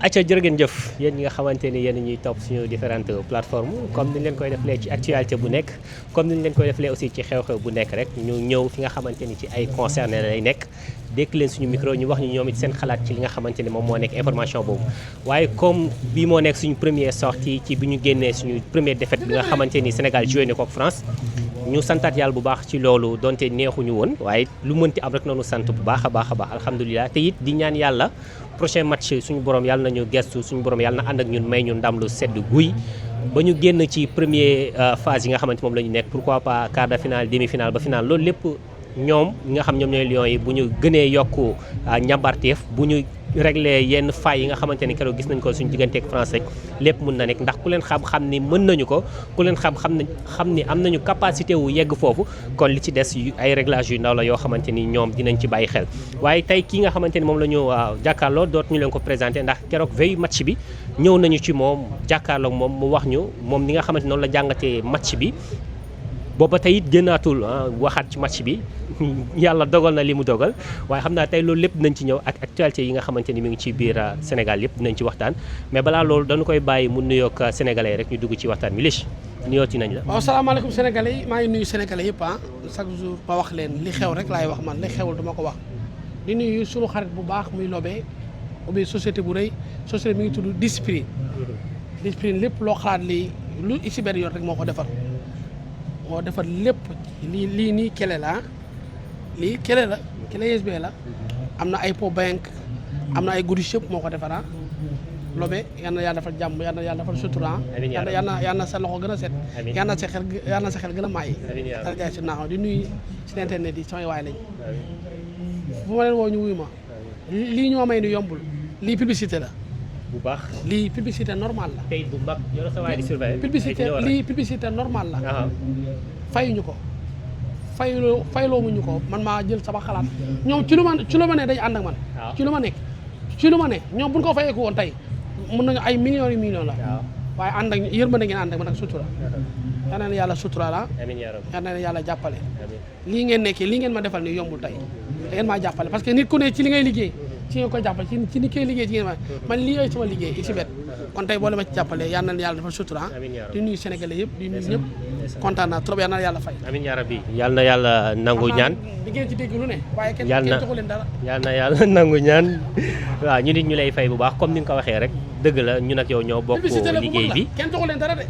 acca jërë ngeen jëf yéen ñi nga xamante ni yéen ñuy topp suñu différentes plateformes comme ni ñu leen koy deflee ci actualité bu nekk comme ni ñu leen koy deflee aussi ci xew-xew bu nekk rek ñu ñëw fi nga xamante ni ci ay concerné lay nekk dékk leen suñu micro ñu wax ñu ñoom it seen xalaat ci li nga xamante ni moom moo nekk information boobu waaye comme bii moo nekk suñu première sortie ci bi ñu génnee suñu première défaite bi nga xamante ni Sénégal joué na ko ak France ñu santaat yàlla bu baax ci loolu donte neexuñu woon waaye lu mënti am rek noonu sant bu baax a baax alhamdulilah te it di ñaan yàlla prochain match suñu borom yàlla nañu gestu suñu borom yàlla na ànd ak ñun may ñu ndam lu sedd guy ba ñu génn ci premier phase yi nga xamante moom la ñu nekk pourquoi pas quart de finale demi-finale ba finale loolu lépp ñoom ñi nga xam ñoom ñooy Lions yi bu ñu gënee yokku njàmbarteef bu ñu réglé yenn failles yi nga xamante ni keroog gis nañ ko suñu digganteeg France rek lépp mun na nekk ndax ku leen xam ni mën nañu ko ku leen xam ni am nañu capacité wu yegg foofu kon li ci des ay réglages yu ndaw la yoo xamante ni ñoom dinañ ci bàyyi xel waaye tey kii nga xamante ni moom la ñu jàkkaarloo dootuñu leen ko présenté ndax keroog veille match bi ñëw nañu ci moom jàkkaarloog moom mu wax ñu moom ni nga xamante noonu la jàngatee match bi booba tey it génnaatul waxaat ci match bi yàlla dogal na li mu dogal waaye xam naa tey loolu lépp dinañ ci ñëw ak actualité yi nga xamante ni mi ngi ci biir Sénégal yëpp dinañ ci waxtaan mais balaa loolu dañu koy bàyyi mu nuyoog sénégalais rek ñu dugg ci waxtaan bi Lich nuyooti nañ la. waaw salaamaaleykum sénégalais yi maa ngi nuyu sénégalais yëpp chaque jour ma wax leen li xew rek laay wax man li xewul duma ko wax di nuyu suñu xarit bu baax muy Lobé ubbi société bu rëy société mi ngi tudd Discipline lépp loo xalaat lii lu Iceberg yor rek moo ko defar moo defar lépp lii nii kele la lii kele la kele USB la am na ay power bank am na ay goodies yëpp moo ko defar Lobé yal na yàlla defal jàmm yal na yàlla defal sutura yal na sa loxo gën a set yal na sa xel gën a maay jaay si naaxaw di nuyu si internet yi samay waay lañ bu ma leen woo ñu wuyu ma lii ñoo may ni yombul lii publicité la bu baax lii publicité normal la tey bu mag yor sa waay di surveiller publicité normal la fayuñu ko fayloo muñu ko man maa jël sama xalaat ñoom ci lu ma ne dañ ànd ak man ci lu ma ne ñoom buñ ko fayeeku woon tey mën nañu ay millions la waaye ànd ak yërmande ngeen ànd ak man ak sutura yal na yàlla sutura la yal na yàlla jàppale lii ngeen nekkee lii ngeen ma defal ni yombul tey da ngeen maa jàppale parce que nit ku ne ci li ngay liggéey ci nga koy jàppale ci ni koy liggéey ci ngeen man lii ay sama liggéey Iceberg kon tey boole ma ci jàppale yal na yàlla defal sutura di nuyu sénégalais yëpp di nuyu ñëpp kontaan naa trop yal na yàlla fay amiin yaa rabbi yal na yàlla nangu ñaan di ngeen ci dégg lu ne waaye kenn joxu leen dara yal na yàlla nangu ñaan waaw ñu nit ñu lay fay bu baax comme ni nga ko waxee rek dëgg la ñun ak yow ñoo bokk liggéey bi kenn joxu leen dara de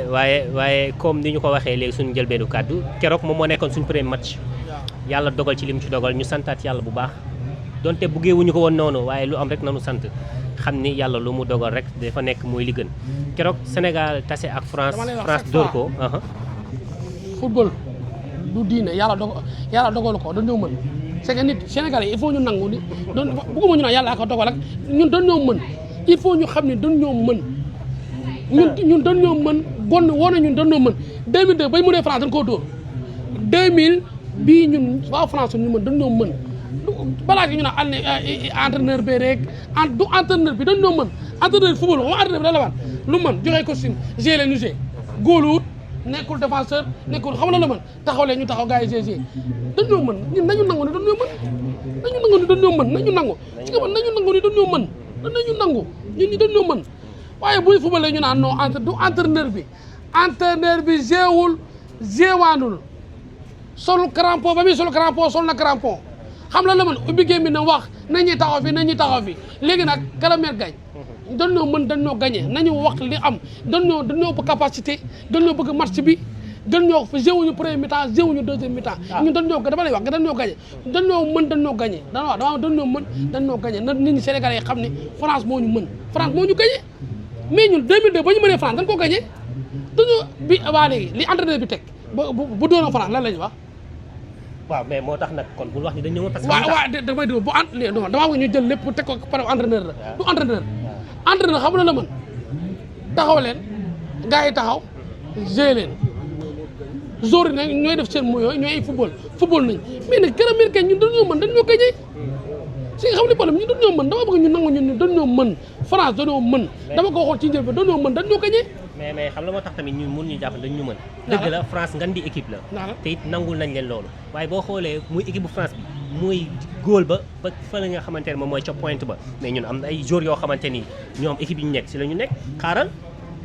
waaye comme ni ñu ko waxee léegi suñu njëlbeenu kàddu keroog moom moo nekkoon suñu premier match yàlla dogal ci li mu ci dogal ñu santaat yàlla bu baax donte buggee wuñu ko woon noonu waaye lu am rek nanu sant xam ni yàlla lu mu dogal rek dafa nekk mooy li gën keroog Sénégal tase ak France dóor ko football du diine yàlla dogalu ko dañoo mën c'est que nit Sénégalais il faut ñu nangu ni bëgguma ñu naan yàlla ko dogal ak ñun dañoo mën il faut ñu xam ne dañoo mën ñun dañoo mën bon woon ñun dañoo mën 2002 bay mënee France dañ koo dóor 2000 bii ñun waa France ñu mën dañoo mën balaa gi ñu naan entraîneur bi rek du entraîneur bi dañoo mën entraîneur football xam entraîneur bi da la war lu mën joxe costume gé leen ñu gé góoluwut nekkul défenseur nekkul xam na la mën taxaw leen ñu taxaw gars yi gé dañoo mën ñun nañu nangu ni dañoo mën nañu nangu ci nga nañu nangu ni dañoo mën nañu nangu ñun ñi dañoo mën waaye buy football ñu naan non du entraîneur bi géewul géewaanul sol crampon ba muy sol crampon sol na crampon xam la mën ubbi géem bi na wax nañuy taxaw fi léegi nag kalameer gañ dañoo mën dañoo gagné nañu wax li am dañoo bëgg capacité dañoo bëgg match bi dañoo jéewuñu premier mi-temps jéewuñu deuxième mi-temps ñun dama lay wax dañoo gagné dañoo mën dañoo gagné dañoo mën dañoo gagné na nit ñi Sénégalais yi xam ne France moo ñu mën France moo ñu gagné mais ñun 2002 ba ñu mënee France dañ ko gagné dañoo bi waa léegi li entraîneur bi teg bu doon France lan lañu wax waaw mais moo tax nag kon bul wax ni dañ ñëw parce que waaw damay déglu damaa bëgg ñu jël lépp teg ko par entraîneur la du entraîneur xam na la mën taxaw leen gars yi taxaw gé leen jour yi nag ñooy def seen moyens ñooy football nañ mais nag gën a miir kañ ñun dañoo mën dañoo gagné si nga xam ne problème ñun dañoo mën dama bëgg ñu nangu ñun dañoo mën France dañoo mën dama ko waxoon ci njël bi dañoo mën dañoo gagné mais xam la moo tax tamit ñun mun ñu jàpp dañ ñu mën dëgg la France ngan di équipe la te it nangul nañ leen loolu waaye boo xoolee muy équipe bu France bi muy góol ba fa la nga xamante ne moom mooy ca pointe ba mais ñun am na ay joueurs yoo xamante ni ñoom équipe yi ñu nekk si la ñu nekk xaaral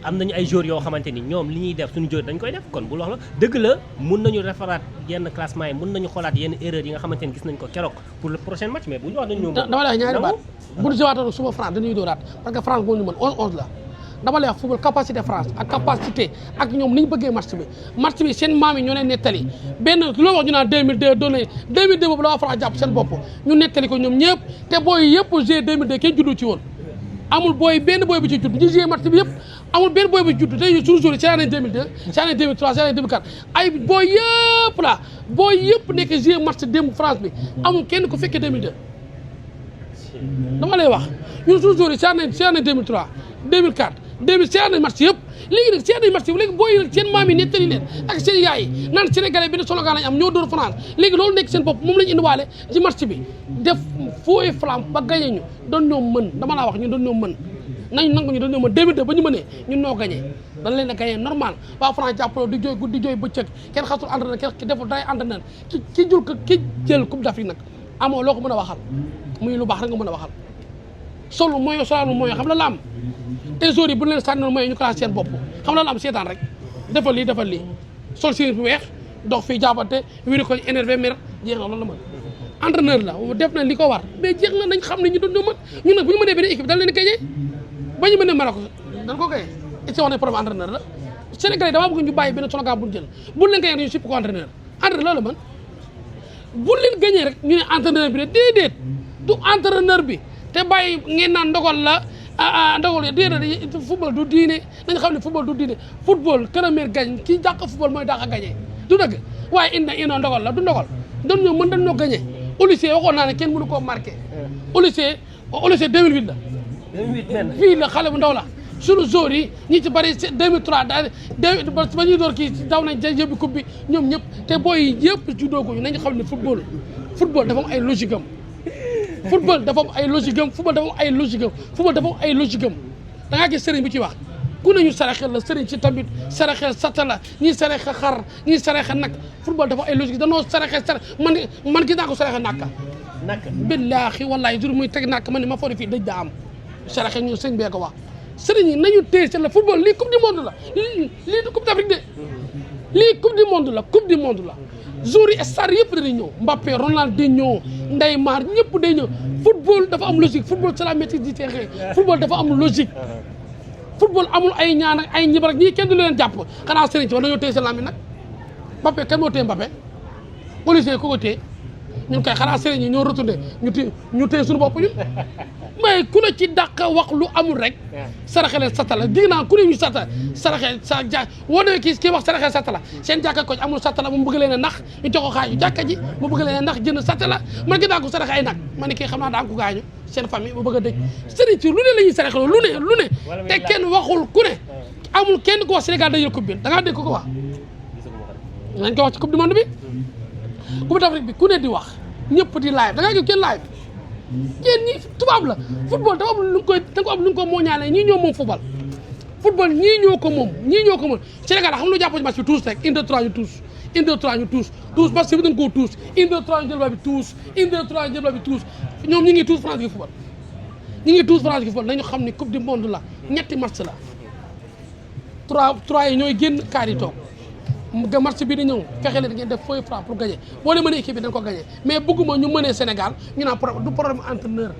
am nañu ay joueurs yoo xamante ni ñoom li ñuy def suñu joueur dañ koy def kon bu lox la dëgg la mun nañu refaraat yenn classement yi mun nañu xoolaat yenn erreurs yi nga xamante ni gis nañ ko keroog pour le prochain match mais bu ñu wax dañu dama lay wax ñaari baat bu ñu jiwaatoon suba France dañuy dóoraat parce que France moo ñu mën 11-11 la dama lay wax football capacité France ak capacité ak ñoom ni ñu bëggee match bi seen maam yi ñoo leen nettali benn loo wax ñu naan 2002 doon nañ 2002 boobu la waa France jàpp seen bopp ñu nettali ko ñoom ñëpp te booy yëpp joué 2002 kenn juddu ci woon amul benn booy bi ci judd ñu joué match bi yëpp amul benn booy bi ci judd tey suñu jour yi ci année 2002 ci année 2003 ci année 2004 ay booy yëpp la booy yëpp nekk joué match démb France bi amul kenn ku fekkee 2002 dama lay wax ñun suñu jour yi ci année 2003 2004 2000 nañ match yëpp léegi nag nañ match yëpp léegi booy yi nag seen maam yi nettali leen ak seen yaay yi naan sénégalais benn slogan lañ am ñoo dóor France léegi loolu nekk seen bopp moom lañ indiwaale ci match bi def fooy flamme ba gagné ñu doon ñoo mën dama laa wax ñu doon ñoo mën nañ nangu ñu doon ñoo mën 2002 ba ñu mënee ñun noo gagné dañ leen a gagné normal waa France jàppaloo di jooy guddi di jooy bëccëg kenn xasul entraîneur kenn deful day entraîneur ki jël coupe d'Afrique nag amoo loo ko mën a waxal muy lu baax rek nga mën a waxal solu mooy solaanu mooy xam la la am te joueurs yi bu leen sànni mooy ñu classé seen bopp xam la la am seetaan rek defal lii sol si bu weex dox fii jàppante wéri ko énervé mer jeex na loolu la mën entraîneur la def na li ko war mais jeex na nañ xam ne ñu doon ñoo mën ñun nag bu ñu mënee benn équipe dañ leen gagné ba ñu mënee Maroc dañ ko gagné et si wax ne problème entraîneur la Sénégalais dama bëgg ñu bàyyi benn slogan bu ñu jël bu leen gagné ñu sipp ko entraîneur loolu la mën bu leen gagné rek ñu ne entraîneur bi ne déedéet du entraîneur bi te bàyyi ngeen naan ndogal la ndogal ya déedéet football du diine nañ xam ne football du diine football premier gagne kii dàq football mooy dàq gagné du dëgg waaye ina ndogal la du ndogal dañ ñoo mën dañ ñoo gagné au lycée waxoon naa ne kenn mënu koo marqué au lycée 2008 la 2008 fii la xale bu ndaw la suñu joueurs yi ñi ci bëri 2003 daal ba ñuy door kii daw nañ yëbbi coupe bi ñoom ñëpp te booy yëpp juddooguñu nañu xam ne football dafa am ay logique am football dafa am ay logique am football dafa am ay logique am da ngaa gis sëriñ bi ci wax ku ne ñu saraxel la sëriñ ci tamit saraxel sata la ñii saraxe xar ñii saraxe nag football dafa am ay logique danoo saraxe man gis naa ko saraxe nakka billaahi wallaahi jur muy teg nakk man ne ma foog fii dëj daa am saraxe ñu sëñ bee ko wax sëriñ yi nañu téye seen la football lii coupe du monde la lii du coupe d'Afrique de lii coupe du monde la jour yi star yëpp dañuy ñëw Mbappé Ronaldinho Neymar ñëpp day ñëw football dafa am logique football c'est la maîtrise du terrain football dafa am logique football amul ay ñaan ak ay ñibar ak ñii kenn du leen jàpp xanaa sëriñ ci war nañoo téye seen làmmiñ nag Mbappé kenn moo téye Mbappé policier ku ko téye ñun kay xanaa sëriñ yi ñoo retourné ñu téye suñu bopp ñun mais ku ne ci dàq wax lu amul rek saraxele satala dig naa ku ne ñu sata saraxe sa ja woo ne kii wax saraxele satala seen jàkka ko amul satala mu bëgg leen a nax ñu jox ko xaaju jàkka ji mu bëgg leen a nax jënd satala man gi daa ko saraxe ay nag ma ne kii xam naa daa ko gaañu seen famille mu bëgg a dëj sëriñ ci lu ne la ñuy saraxe lu ne te kenn waxul ku ne amul kenn ko wax Sénégal day jël coupe bi da ngaa dégg ko wax nañ ko wax ci coupe du monde bi coupe d'Afrique bi ku ne di wax ñëpp di live da ngaa gis kenn live yéen ñi tubaab la football dafa am lu nga ko mooñaale ñii ñoo moom football ñii ñoo ko moom Sénégal xam lu jàpp ci match bi tous rek 1 2 3 ñu tous parce que bi dañ koo tous 1 2 3 ñu jël bal bi tous 1 2 3 ñu jël bal bi tous ñoom ñi ngi tous France gi football nañu xam ne coupe du monde la ñetti match la 3 yi ñooy génn kaar yi toog nga match bii di ñëw fexe leen ngeen def feuille franc pour gagner boo leen mënee équipe bi dañ ko gagner mais bëgguma ñu mënee Sénégal ñu naan du problème entraîneur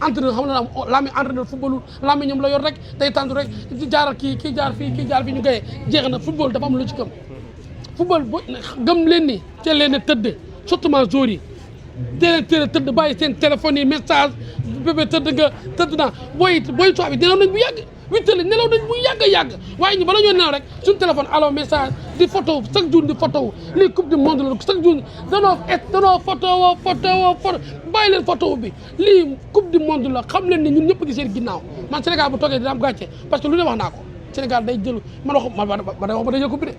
xam na laa mi entraîneur football laa mi ñoom la yor rek day tàndu rek jaaral kii jaar fii ñu gagner jeex na football dafa am lu ci gëm football bo gëm leen ni teel leen a tëdd surtout joueurs yi teel a tëdd bàyyi seen téléphone yi message bébé tëdd naa booy tubaab bi dinaw nañ bu yàgg 8 heures nelaw nañ bu yàgg waaye ñu bala ñoo nelaw rek suñu téléphone allo message di photo chaque jour di photo lii coupe du monde la chaque jour danoo photo bàyyi leen photo bi lii coupe du monde la xam leen ni ñun ñëpp gi seen ginnaaw man Sénégal bu toogee dina am gàcce parce que lu ne wax naa ko Sénégal day jël man wax ba day jël coupe bi de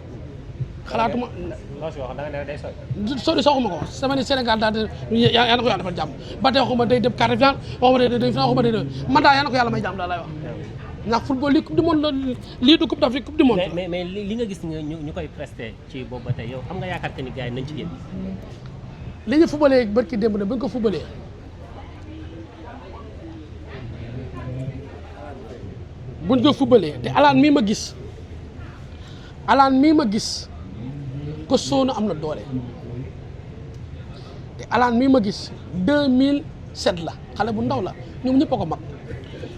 xalaatuma sori soxuma ko wax sama ni Sénégal daal yaa na ko yàlla defal jàmm ba tey waxuma day dem quart de finale waxuma day man daal yaa na ko yàlla may jàmm daal lay wax ndax football lii coupe du monde la lii du coupe d'Afrique coupe du monde la. mais li nga gis ñu koy presté ci boobu ba tey yow am nga yaakaar que ni gars yi nañ ci génn. li ñu fubalee barki démb ne bu ñu ko fubalee te alaan mii ma gis ko soona am na doole te alaan mii ma gis 2007 la xale bu ndaw la ñoom ñëpp a ko mag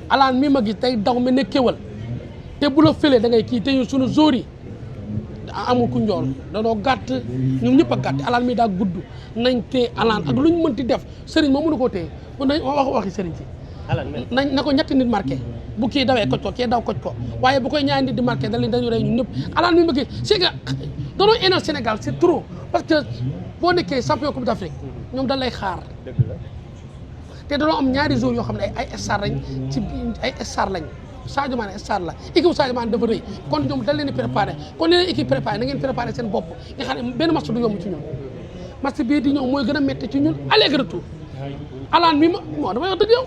alaan mii ma gis day daw mel ne kéwal te bu la fëlee da ngay kii te ñun suñu zóor yi amul ku njool danoo gàtt ñoom ñëpp a gàtt alaan mii daa gudd nañ tee alaan ak lu ñu mënti def sëriñ moom mënu koo téye kon nañ waxi sëriñ si nañ na ko ñetti nit marqué bu kii dawee koj ko kii daw koj ko waaye bu koy ñaari nit di marqué dañu rey ñun ñëpp alaan mii ma gis c'est que danoo énal Sénégal c'est trop parce que boo nekkee champion coupe d'Afrique ñoom dañ lay xaar te dañoo am ñaari jours yoo xam ne ay star lañ ci ay star lañ Sadio Mané star la équipe Sadio Mané dafa rëy kon ñoom dañ leen di préparé kon leen équipe préparé na ngeen préparé seen bopp nga xam ne benn match du yomb ci ñun match bii di ñëw mooy gën a métti ci ñun aller retour alaan mi moo damay wax dëgg yow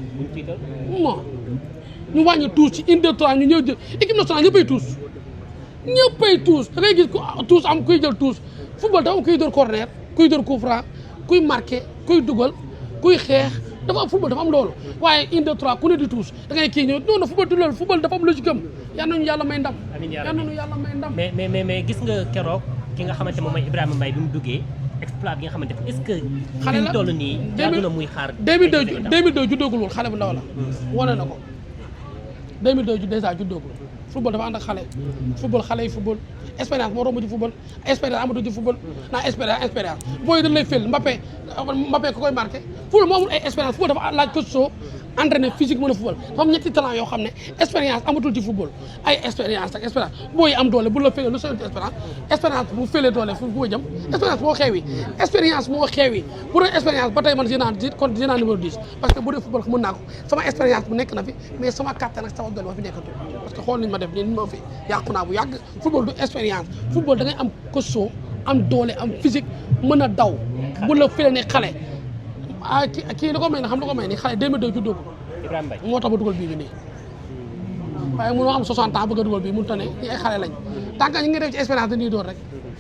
moo ñu wàññi tuus ci 1 2 3 ñu ñëw jël équipe nationale ñëppay tuus da ngay gis tuus am kuy jël tuus football dafa am kuy dóor corner kuy dóor coup franc kuy marqué kuy dugal kuy xeex dafa am football dafa am loolu waaye 1 2 3 ku ne di tuus da ngay kii ñëw non non football du loolu football dafa am logique am yal nañu yàlla may ndam. mais gis nga keroog ki nga xamante moom mooy Ibrahima Mbaye bi mu duggee exploit bi nga xamante est-ce que. xale la toll nii yàgg na muy xaar. 2002 juddoogul woon xale bu ndaw la. wane na ko 2002 déjà juddoogul football dafa ànd ak xale yi football expérience moo romb ci football expérience amatu ci football naa expérience booy dañ lay fël Mbappé ko koy marqué football moo amul ay expérience football dafa laaj ko soo entraîné physique mën a football dafa am ñetti talent yoo xam ne expérience amatul ci football ay expérience booy am doole bu la fëlee lu soyul expérience bu fëlee doole fu ko jëm expérience moo xeewi bu doon expérience ba tey man dinaa numéro 10 parce que bu dee football mën naa ko sama expérience bu nekk na fi mais sama kàttan ak sama doole ma fi nekkatul parce que xool nañ ma def nii ma fi yàqu naa bu yàgg football du expérience football da ngay am costaud am doole am physique mën a daw bu la fëlee ne xale kii li ko may ne xam li ko may ni xale 2002 juddoo ko Ibrahima Mbaye moo tax ba dugal bii bi nii waaye mënoo am 60 ans bëgg a dugal bii mënut a ne ñi ay xale lañ tant que ñu ngi def ci expérience dañuy door rek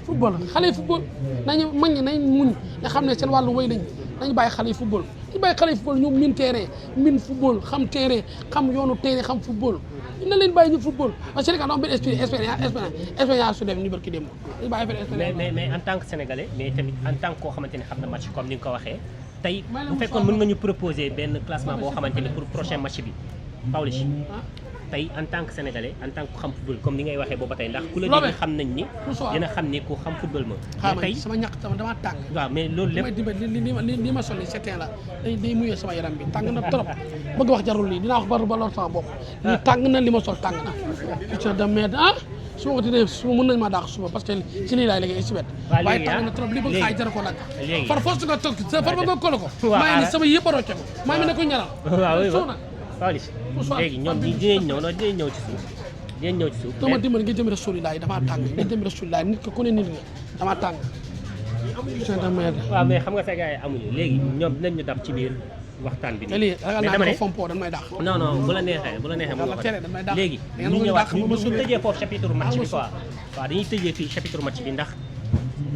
football xale yi football nañu mag ñi nañ muñ nga xam ne seen wàllu wéy lañ nañu bàyyi xale yi football ñu min terrain min football xam terrain xam yoonu terrain xam football na leen bàyyi ñu football parce que Sénégal dafa am benn expérience su def ni barki démb dañu bàyyi benn expérience mais en tant que sénégalais mais tamit en tant que koo xamante ne xam na match comme ni nga ko waxee tey bu fekkoon mën nga ñu proposer benn classement boo xamante ne pour prochain match bi Pawlish tey en tant que sénégalais en tant que xam football comme ni ngay waxee booba tey ndax ku la dégg xam nañ ni dina xam ni ku xam football ma tey sama ñàkk dama tàng waaw mais loolu lépp li ma sonni certain la day muyee sama yaram bi tàng na trop bëgg wax jarul lii dinaa wax ba lor sama bopp lii tàng na li ma sol tàng na ci de mais su ma ko tuddee su mën nañ maa daax suba parce que ci lii laay liggéey si wet waaye tàng na trop li bëgg xaay jar ko nag far force nga toog far ba nga kolo ko maa ngi ni sama yëpp a rocce ko maa ngi ne ko ñaral Pawlish léegi ñoom dinañ ñëw ci suuf dama dimbali nga jëmi Rasulilaay damaa tàng nga jëmi Rasulilaay nit ko ku ne nit nga damaa tàng waaw mais xam nga sa gars yi amuñu léegi ñoom dinañ ñu dab ci biir waxtaan bi lii ragal naa ko fompoo dañ may daax non bu la neexee mu wax léegi ñu ñëwaat ñu tëjee foofu chapitre match bi quoi waaw dañuy tëjee fii chapitre match bi ndax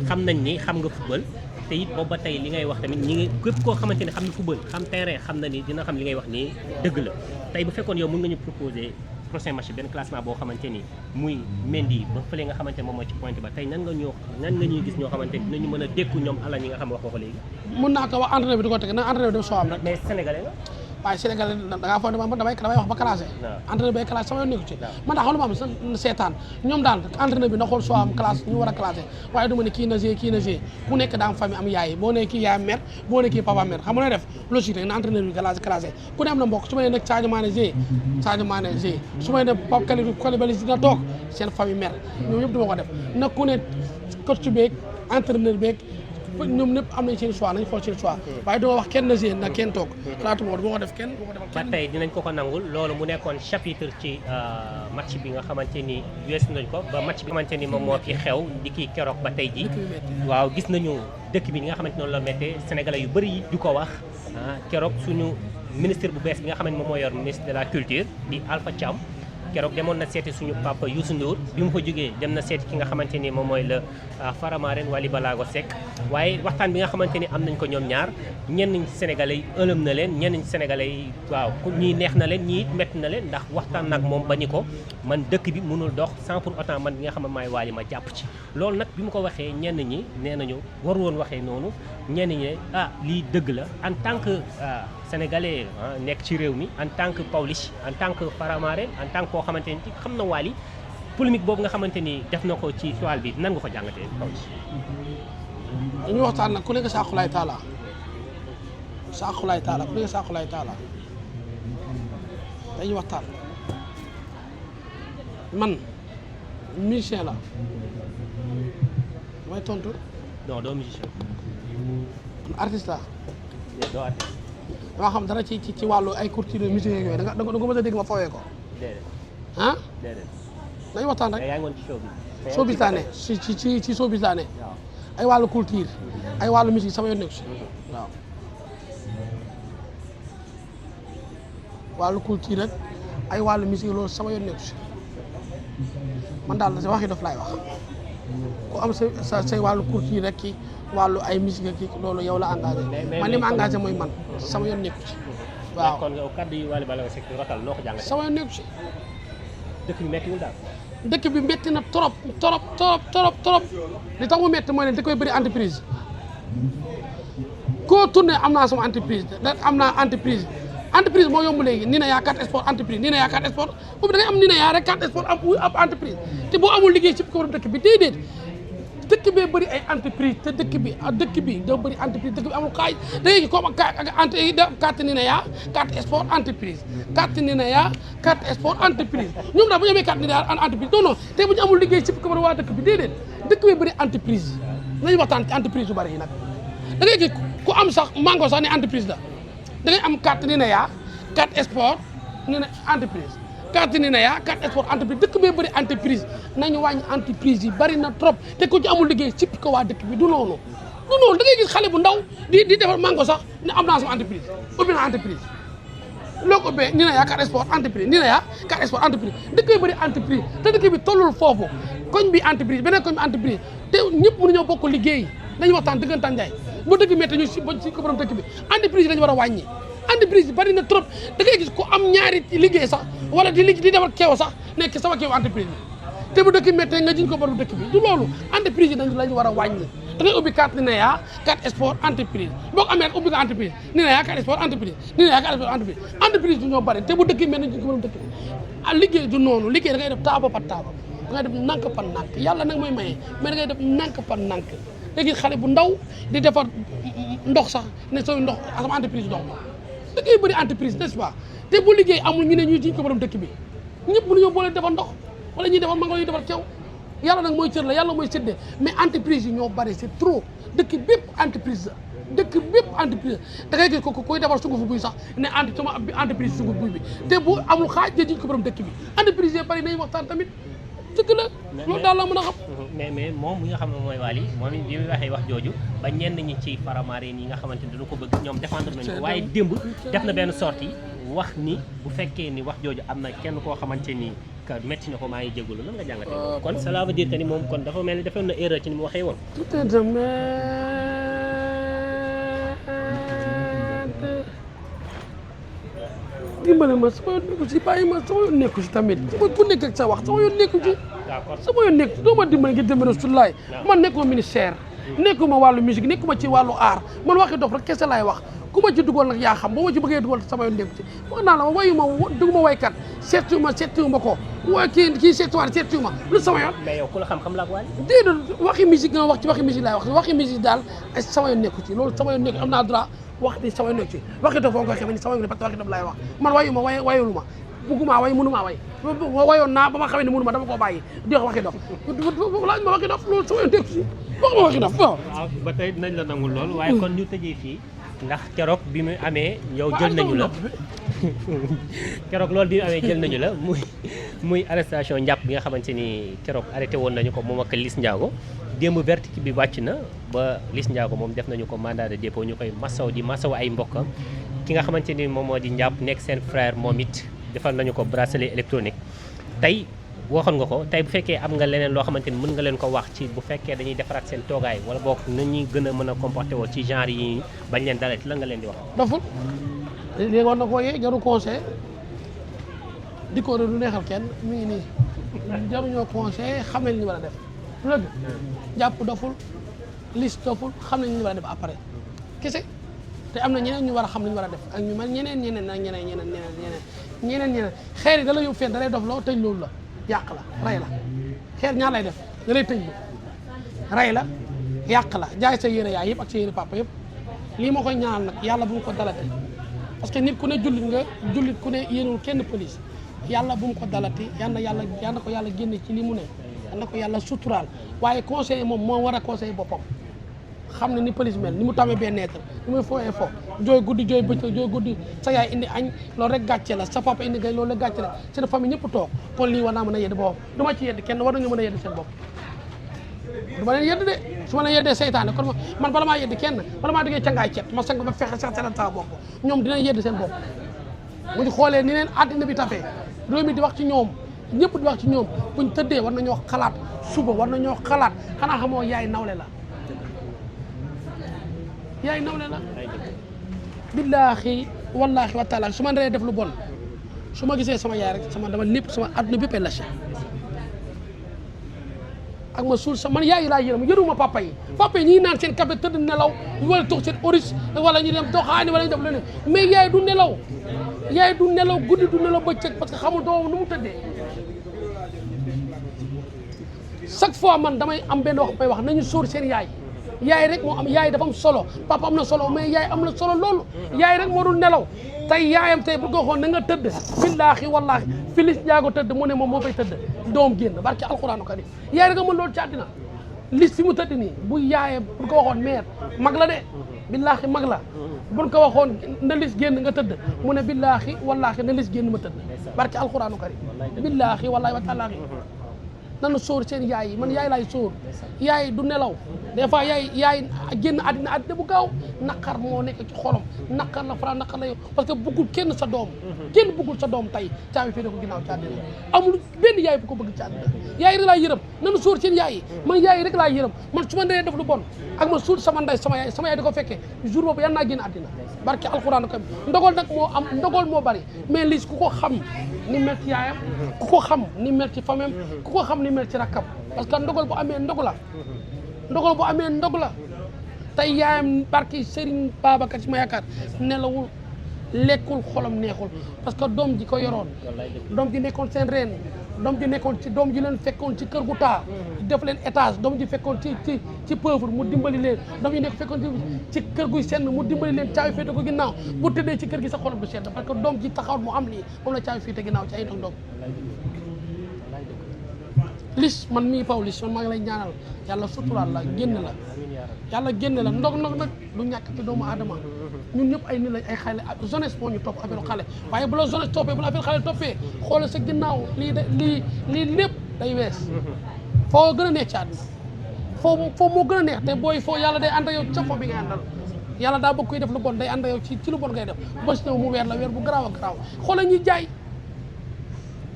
xam nañ ni xam nga football te it boobu ba tey li ngay wax tamit ñi ngi képp koo xamante ne xam na football xam terrain xam na ni dina xam li ngay wax nii dëgg la tey bu fekkoon yow mën nga ñu proposer prochain match benn classement boo xamante ni muy Mendy ba fële nga xamante ne moom moo ci point ba tey nan nga ñuy gis ñoo xamante ni dinañu mën a dékku ñoom ala ñi nga xam wax ko léegi mën naa ko wax entraîneur bi di ko teg na entraîneur bi dem soo am rek mais sénégalais nga waaye Sénégal da ngaa foog ne man damay wax ba classé entraîneur bay classé sama yoon nekku ci man daa xool ma am seetaan ñoom daal entraîneur bi na xool soo am classe ñu war a classé waaye du ma ne kii na g ku nekk daa am famille am yaay boo ne kii yaay mère boo ne kii papa mère xam nga ne def logique rek na entraîneur bi classé ku ne am na mbokk su ma ne nag Sadio Mané g su ma ne Pape Koulibaly dina toog seen famille mère ñoom ñëpp du ma ko def na ku ne coach beeg entraîneur beeg ñoom ñëpp am nañ seen choix nañ xool seen choix waaye duma wax kenn na g na kenn toog xalaatuma du ma ko def kenn du ma ko defal kenn ba tey dinañ ko nangul loolu mu nekkoon chapitre ci match bi nga xamante ni weesu nañ ko ba match bi nga xamante ni moom moo fi xew di kii keroog ba tey ji waaw gis nañu dëkk bi nga xamante noonu la méttee sénégalais yu bëri yi du ko wax keroog suñu ministre bu bees bi nga xamante moom moo yor ministre de la culture di Alpha Thiam keroog demoon na seeti suñu papa Youssou Ndour bi mu fa jógee dem na seeti ki nga xamante ni moom mooy le Faramaren Wally Ballago Seck waaye waxtaan bi nga xamante ni am nañ ko ñoom ñaar ñenn ñi sénégalais yi ëlëm na leen ñenn ñi sénégalais yi waaw ñii neex na leen ñii métti na leen ndax waxtaan nag moom ba ni ko man dëkk bi mënul dox sans pour autant man bi nga xam ne maay Wally ma jàpp ci loolu nag bi mu ko waxee ñenn ñi nee nañu war woon waxee noonu ñenn ñi ne lii dëgg la en tant que sénégalais nekk ci réew mi en tant que Pawlish en tant que Faramaren en tant que koo xamante ni xam na Wally polémique boobu nga xamante ni def na ko ci toile bi nan nga ko jàngatee Pawlish. dañuy waxtaan nag ku nekk saakulaay taala ku nekk saakulaay taala dañuy waxtaan man musicien la damay tontu. non doo musicien. man artiste la. doo artiste. damaa xam dara ci wàllu ay culture musique yooyu da nga mës a dégg ma fawee ko. déedéet. ah. déedéet. dañuy waxtaan rek. yaa ngi woon ci show bi. showbiz laa ne ci showbiz laa ne. ay wàllu culture ay wàllu musique sama yoon nekku si waaw wàllu culture rek ay wàllu musique loolu sama yoon nekku si man daal sa waxi daf laay wax ku am sa say wàllu culture rek ki wàllu ay musique ki loolu yow la engagé man li ma engagé mooy man sama yoon nekku si waaw kon nga kaddu yi Wally Ballago Seck rotal noo ko jàngatee. sama yoon nekku si dëkk bi méttiwul daal. dëkk bi métti na trop li tax mu métti mooy ne da koy bëri entreprise koo tourné am naa sama entreprise am naa entreprise moo yomb léegi nii na yaa 4 sport entreprise nii na yaa 4 sport boobu da ngay am nii na yaa rek 4 sport am entreprise te boo amul liggéey ci ko dëkk bi déedéet dëkk bee bëri ay entreprise te dëkk bi da bëri entreprise dëkk bi amul xaaj da ngay comme carte nii na yaa 4 sport entreprise carte nii na yaa 4 sport entreprise ñoom daal bu ñu amee carte nii na yaa entreprise non te bu ñu amul liggéey ci ko waa dëkk bi déedéet dëkk bee bëri entreprise nañu waxtaan ci entreprise yu bëri yi nag da ngay gis ku am sax mango sax ne entreprise la da ngay am carte nii na yaa 4 sport nii na entreprise carte nii na yaa 4 sport entreprise dëkk bee bëri entreprise nañu wàññi entreprise yi bëri na trop te ku ci amul liggéey ci ko waa dëkk bi du noonu da ngay gis xale bu ndaw di defar mango sax ne am naa sama entreprise ubbi naa entreprise loo ko ubbee nii na yaa 4 sport entreprise nii na yaa 4 sport entreprise dëkk bee bëri entreprise te dëkk bi tollul foofu koñ bi entreprise beneen koñ bi entreprise te ñëpp mënuñoo bokk liggéey nañu waxtaan dëggantaan njaay bu dëgg métti ñu si ko borom dëkk bi entreprise yi lañu war a wàññi entreprise yi bari na trop da ngay gis ku am ñaari liggéey sax wala di defar keew sax nekk sama keew entreprise bi te bu dëkk méttee nga jiñ ko borom dëkk bi du loolu entreprise yi lañu war a wàññi da ngay ubbi carte ni na yaa 4 sport entreprise boo ko amee rek ubbi nga entreprise ni na yaa 4 sport entreprise ni na yaa 4 sport entreprise du ñoo bari te bu dëkk mel na jiñ ko borom dëkk bi liggéey du noonu liggéey da ngay def taaba par taaba da ngay def nànk par nànk yàlla nag mooy maye mais da ngay def nànk par nànk léegi xale bu ndaw di defar ndox sax ne sooy ndox sama entreprise ndox da ngay bëri entreprise n'est-ce pas te bu liggéey amul ñu ne ñuy jiñ ko borom dëkk bi ñëpp mënuñoo boole defar ndox wala ñuy defar mango ñuy defar kew yàlla nag mooy cër la yàlla mooy séddee mais entreprise yi ñoo bëri c'est trop dëkk bépp entreprise la dëkk bépp entreprise da ngay gis ko koy defar sunguf buy sax ne sama entreprise sunguf buy bi te bu amul xaaj de jiñ ko borom dëkk bi entreprise yi bëri nañu waxtaan tamit dëgg la loolu daal la mën a xam. mais moom mi nga xam ne mooy Wally moom bi muy waxee wax jooju ba ñenn ñi ci Faramaren yi nga xamante ni dañu ko bëgg ñoom défendre nañu ko waaye démb def na benn sortie wax ni bu fekkee ni wax jooju am na kenn koo xamante ni que métti na ko maa ngi jégalu lan nga jàngatee. kon cela veut dire que ni moom kon dafa mel ni defoon na erreur ci ni mu waxee woon. dimbale ma sama yoon nekku ci bàyyi ma sama yoon nekku ci tamit ku nekk ak sa wax sama yoon nekku ci sama yoon nekku ci doo ma dimbale ngir dimbale sulaay man nekkuma ministère nekkuma wàllu musique nekkuma ci wàllu art man waxi dof rek kese laay wax ku ma ci dugal nag yaa xam boo ma ci bëggee dugal sama yoon nekku ci wax naa la ma wayu ma duguma waykat seetiwuma ko wa kii seetiwuma lu sama yoon mais yow ku la xam-xam la ak Wally déedéet waxi musique nga wax ci waxi musique laay wax waxi musique daal ay sama yoon nekku ci loolu sama yoon nekku am naa droit wax di sama yoon nekku ci waxi dof foo ko xamee ni sama yoon parce que waxi dof laay wax man wayu ma wayulu ma bugguma way mënuma way wayoon naa ba ma xamee ni mënuma dama koo bàyyi di wax waxi dof laaj ma waxi dof loolu sama yoon nekku ci wax ma waxi dof waaw ba tey dinañ la nangul lool waaye kon ñu tëjee fii ndax keroog bi mu amee yow jël nañu la keroog loolu bi mu amee jël nañu la muy arrestation njàpp bi nga xamante ni keroog arrêté woon nañu ko moom ak Liss Ndiago démb verdict bi wàcc na ba Liss Ndiago moom def nañu ko mandat de dépôt ñu koy masaw ay mbokkam ki nga xamante ni moom moo di njàpp nekk seen frère moom it defal nañu ko bracelet électronique tey waxoon nga ko tey bu fekkee am nga leneen loo xamante ni mën nga leen ko wax ci bu fekkee dañuy defaraat seen toogaay wala boog nañuy gën a mën a comporté woo ci genre yi bañ leen dalati la nga leen di wax. doful léegi war na koo yee jaru conseil di ko du neexal kenn mi ngi nii jaruñoo conseil xam nañ li ñu war a def lu dëgg jàpp doful liste doful xam nañ li ñu war a def après kese te am na ñeneen ñu war a xam li ñu war a def ak ñu mel ñeneen xeer yi da la yóbbu fenn da lay dof loo tëj loolu la yàq la rey la xeer ñaar lay def da lay tëj lu rey la yàq la jaay sa yére yaay yëpp ak sa yére papa yëpp lii moo koy ñaanal nag yàlla bu mu ko dalati parce que nit ku ne jullit nga jullit ku ne yéenul kenn police yàlla bu mu ko dalati yal na ko yàlla génne ci li mu ne yal na ko yàlla suturaal waaye conseiller moom moo war a conseiller boppam xam ne ni police mel ni mu tamee benn lettre ni muy fooyee fo jooy guddi jooy bëccëg jooy guddi sa yaay indi añ loolu rek gàcce la sa papa indi gay loolu rek gàcce la seen famille ñëpp toog kon lii war naa mën a yedd boppam du ma ci yedd kenn war nañu mën a yedd seen bopp du ma leen yedd de su ma leen yeddee seytaane kon man bala maa yedd kenn bala maa diggee cangaay cet ma sang ba fexe sax seetal sa bopp ñoom dinañ yedd seen bopp bu ñu xoolee ni leen àddina bi tafee réew mi di wax ci ñoom ñëpp di wax ci ñoom buñ tëddee war nañoo xalaat suba war nañoo xalaat xanaa xamoo yaay nawle la yaay nawle la billaahi wallaahi wa taala su ma naree def lu bon su ma gisee sama yaay rek dama lépp sama àdduna bépp a lâché ak ma suul man yaay laa yëruma papa yi ñi naan seen café tëdd nelaw wala toog seen oris wala ñu dem doxaani wala ñu def leneen mais yaay du nelaw guddi du nelaw bëccëg parce que xamul doomam nu mu tëddee chaque fois man damay am benn wax may wax nañu sóor seen yaay rek moo am yaay dafa am solo papa am na solo mais yaay am na solo loolu yaay rek moo dul nelaw tey yaayam tey bu ko xoon na nga tëdd billaahi wallaahi filis jaago tëdd mu ne moom moo fay tëdd doom génn barki alxuraanu karim yaay rek a mën loolu ci àddina lis fi mu tëdd nii bu yaayam bu ko waxoon mère mag la de billaahi mag la buñ ko waxoon na lis génn nga tëdd mu ne billaahi wallaahi na lis génn ma tëdd barki alxuraanu karim billaahi wallaahi wa taalaahi nanu sóor seen yaay yi man yaay laay sóor yaay du nelaw des fois yaay génn àddina bu gaaw naqar moo nekk ci xolam naqar la fara naqar la yow parce que bëggul kenn sa doom tey caabi fii ne ko ginnaaw ci àddina amul benn yaay bu ko bëgg ci àddina yaay rek laa yërëm nanu sóor seen yaay yi man yaay rek laa yërëm man su ma ndee def lu bon ak ma suul sama ndey sama yaay di ko fekkee jour boobu yan naa génn àddina barke alxuraan ko ndogal nag moo am ndogal moo bari mais lii ku ko xam ni mel ci yaayam ku ko xam ni mel ci famem ku ko xam ni mel ci rakkam parce que ndogal bu amee ndog la tey yaayam barki Serigne Babacar si ma yaakaar nelawul lekkul xolam neexul parce que doom ji ko yoroon doom ji nekkoon seen reen doom ji leen fekkoon ci kër gu taa def leen étage doom ji fekkoon ci pauvre mu dimbali leen doom ji nekk fekkoon ci kër guy senn mu dimbali leen caawi féete ko ginnaaw bu tëddee ci kër gi sa xolam du sedd parce que doom ji taxawal mu am lii moom la caawi féete ginnaaw ci ay ndog lis man mii Pawlish man maa ngi lay ñaanal yàlla suturaal la génn la ndog nag du ñàkk ci doomu aadama ñun ñëpp ay nit lañ ay xale jeunesse moo ñu topp affaire xale waaye bu la jeunesse toppee bu la affaire xale toppee xoolal sa ginnaaw lii lépp day wees foo gën a neex ci àdduna foo moo gën a neex te booy foo yàlla day ànd ak yow ca fo bi ngay àndal yàlla daa bëgg koy def lu bon day ànd ak yow ci lu bon ngay def bés ñëw mu weer la weer bu garaaw a garaaw xoolal ñuy jaay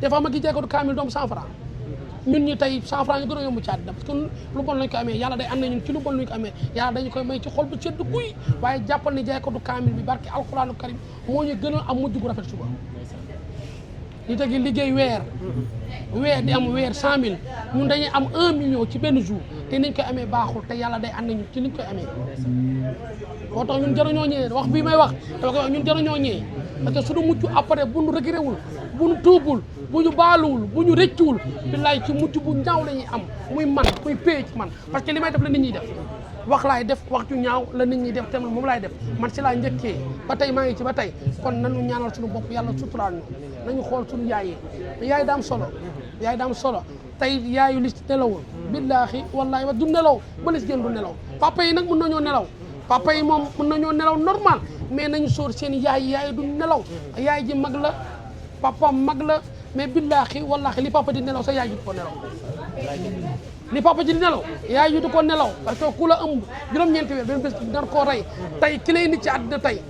des fois ma gi jaay ko du kaamil doom 100 francs ñun ñi tey 100 francs ñu gën a yomb ci àddina parce que lu bon lañ ko amee yàlla day ànd na ñun ci lu bon lañ ko amee yàlla dañu koy may ci xol bu sedd guy waaye jàppal ni jaay ko du kaamil bi barki alxuraanu karim moo ñu gënal am mujj gu rafet suba li tegi liggéey weer di am weer 100 000 ñun dañuy am 1 million ci benn jour te niñ koy amee baaxul te yàlla day ànd na ñun ci liñ koy amee moo tax ñun jaruñoo ñëwee wax bii may wax dama koy wax ñun jaruñoo ñëwee parce que suñu mujj après bu ñu regretté wul bu ñu tuubul bu ñu baaluwul bu ñu rëccuwul billaay ci mujj bu ñaaw la ñuy am muy man muy pay ci man parce que li may def la nit ñi def wax laay def wax ju ñaaw la nit ñi def te moom laay def man si laa njëkkee ba tey maa ngi ci ba tey kon nañu ñaanal suñu bopp yàlla suturaal ñu nañu xool suñu yaay yi yaay daam solo tey yaayu lis nelawul billaahi wallaahi wa du nelaw ba lis gën du nelaw papa yi nag mën nañoo nelaw papa yi moom mën nañoo nelaw normal mais nañu sóor seen yaay du nelaw yaay ji mag la papa mag la mais billaahi wallaahi li papa di nelaw sa yaay ji du ko nelaw li papa ji di nelaw yaay ji du ko nelaw parce que ku la ëmb juróom-ñeenti weer benn bés nar koo rey tey ki lay nit ci àddina tey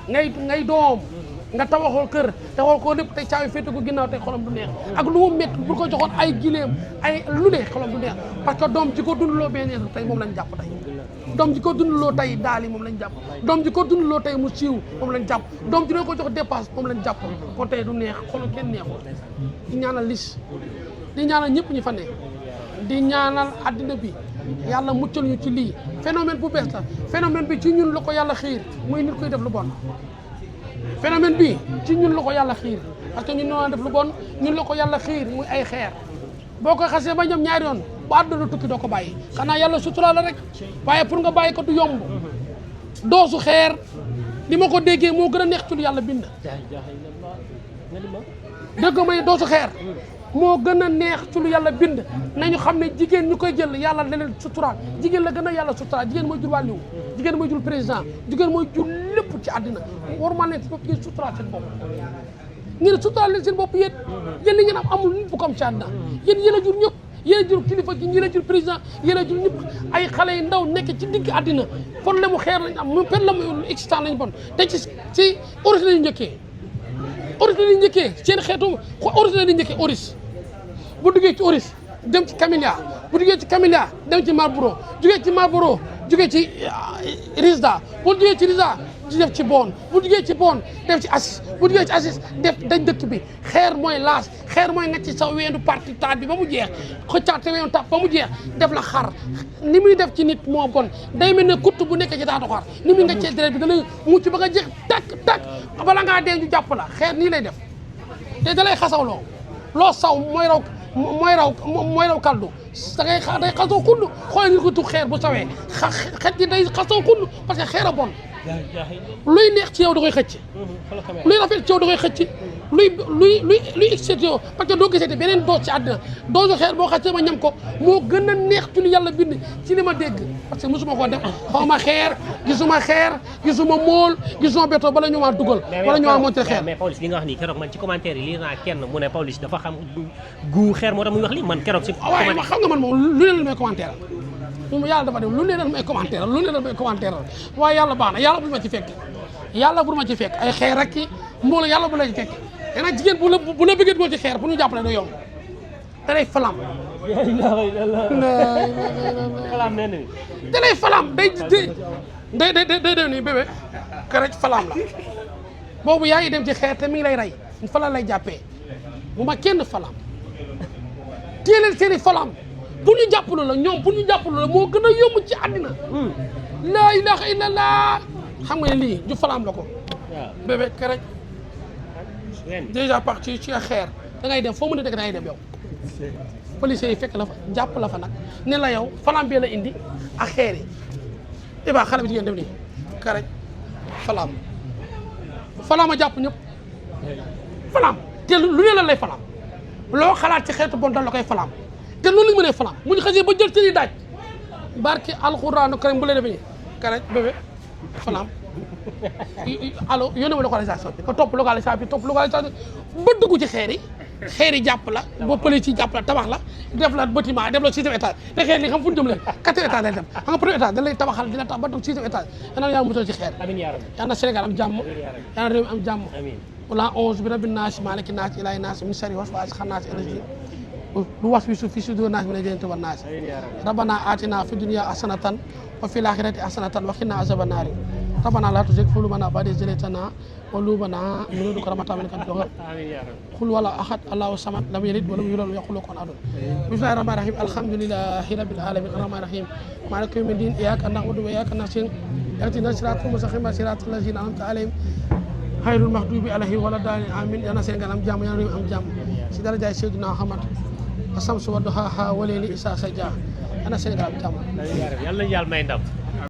ngay doom nga tabaxoo kër taxawal ko lépp tey caabi féete ko ginnaaw tey xolam du neex ak lu mu métti bu ko joxoon ay gileem ay lu ne xolam du neex parce que doom ji ko dundaloo benn tey moom lañ jàpp tey doom ji ko dundaloo tey daal yi moom lañ jàpp doom ji ko dundaloo tey mu siiw moom lañ jàpp doom ji ne ko jox dépasse moom lañ jàpp kon tey du neex xolu kenn neexul di ñaanal lis di ñaanal ñëpp ñi fa ne di ñaanal addina bi yàlla muccal ñu ci lii phénomène bu bees la phénomène bi ci ñun la ko yàlla xiir muy nit koy def lu bon phénomène bi ci ñun la ko yàlla xiir parce que ñun ñoo def lu bon ñun la ko yàlla xiir muy ay xeer boo ko xasee ba ñoom ñaari yoon bu àdduna tukki doo ko bàyyi xanaa yàlla sutura la rek waaye pour nga bàyyi ko du yomb doosu xeer li ma ko déggee moo gën a neex ci lu yàlla bind dëgg may doosu xeer moo gën a neex ci lu yàlla bind nañu xam ne jigéen ñu koy jël yàlla da leen suturaal jigéen la gën a yàlla suturaal jigéen mooy jur wàlliwu jigéen mooy jur président jigéen mooy jur lépp ci àddina waruma leen si bopp ngeen suturaal seen bopp ngeen suturaal leen seen bopp yéen li ngeen am amul nit bu ko am ci àddina yéen a jur ñëpp yéen a jur kilifa gi yéen a jur président yéen a jur ñëpp ay xale yu ndaw nekk ci digg àddina problème mu xeer lañ am mu problème mu existant lañ bon te ci oris lañu njëkkee oris lañu njëkkee seen xeetu oris lañu njëkkee oris bu duggee ci oris dem ci camélia bu duggee ci camélia dem ci Marlboro jugee ci Marlboro jugee ci Risda bu duggee ci Risda di def ci bon bu duggee ci bon def ci assis bu duggee ci assis def dañ dëkk bi xeer mooy laas xeer mooy nga ci sa weendu parti taat bi ba mu jeex xëccaate weendu taat ba mu jeex def la xar ni muy def ci nit moo bon day mel ne kutt bu nekkee ci taatu xar ni muy nga cee deret bi da lay mucc ba nga jeex takk bala ngaa dee ñu jàpp la xeer nii lay def te da lay xasawloo loo saw mooy raw kaldu da ngay day xasoo xund xoolal ñu ko tug xeer bu sawee xet ji day xasoo xund parce que xeer a bon luy neex ci yow da koy xëcc luy rafet ci yow da koy xëcc luy excité yow parce que doo gisee beneen doos ci àddina doosu xeer boo xasee ma ñam ko moo gën a neex ci lu yàlla bind ci li ma dégg parce que mosuma koo def xawma xeer gisuma mool gisuma béto bala ñu maa dugal wala ñu maa monté xeer mais Pawlish li nga wax nii keroog man ci commentaire yi lii naa kenn mu ne Pawlish dafa xam gu xeer moo tax muy wax li man keroog ci waaye xam nga man moom lu leen la may commentaire yàlla dafa def lu leen may commentaire waaye yàlla baax na yàlla bu ma ci fekk ay xeer rek ki mbooloo yàlla bu la ci fekk te nag jigéen bu la bëggee dugal ci xeer pour ñu jàppale do yomb te day falam te day falam day def nii bébé karaj falam la boobu yaa ngi dem ci xeer te mi ngi lay rey falam lay jàppee bu ma kenn falam téeleel seeni falam pour ñu jàppale la ñoom pour ñu jàppale la moo gën a yomb ci àddina laa ilaha illallah xam nga ne lii ju falam la ko bébé karaj déjà parti ci xeer da ngay dem foo mën a dëkk da ngay dem yow policiers yi fekk la fa jàpp la fa nag ne la yow falam bee la indi ak xeer yi iba xale bi jigéen dem nii karaj falam a jàpp ñëpp falam te lu ne la lay falam loo xalaat ci xeetu bon dal la koy falam te loolu lañ mënee falam bu ñu xasee ba jël seen i daaj barke alxuraanu karim bu leen defee karaj bébé falam allo yónnee ma localisation bi nga topp localisation ba dugg ci xeer yi jàpp la ba police yi jàpp la tabax la def la bâtiment def la 6e étage te xeer li xam fu ñu jëm leen 4e étage lay dem xam nga premier étage da lay tabaxal di la tax ba dugg 6e étage yal na yàlla musal ci xeer yal na Sénégal am jàmm yal na réew mi am jàmm wala 11 bi rabbi naas maliki naas ilaahi naas min sharri waswaasi xannaas lu was fi fi sudur naas mina jannati wan naas rabbana atina fi dunya hasanatan wa fil akhirati hasanatan wa qina azaban nar rabbana la tuzigh qulubana ba'da idh hadaytana wa hab lana min ladunka rahmatan innaka antal wahhab qul wala ahad allahu samad lam yalid wa lam yulad wa lam yakul lahu kufuwan ahad bismillahir rahmanir rahim alhamdulillahi rabbil alamin arrahmanir rahim maliki yawmiddin iyyaka na'budu wa iyyaka nasta'in ihdinas siratal mustaqim siratal ladzina an'amta alayhim ghayril maghdubi alayhim wala daalliin amin yal na Sénégal am jàmm yal na réew am jàmm si darajaay Seydina Muhammad asamsu wa duhaahaa wal layli izaa sajaa yal na Sénégal am jàmm yàlla may ndam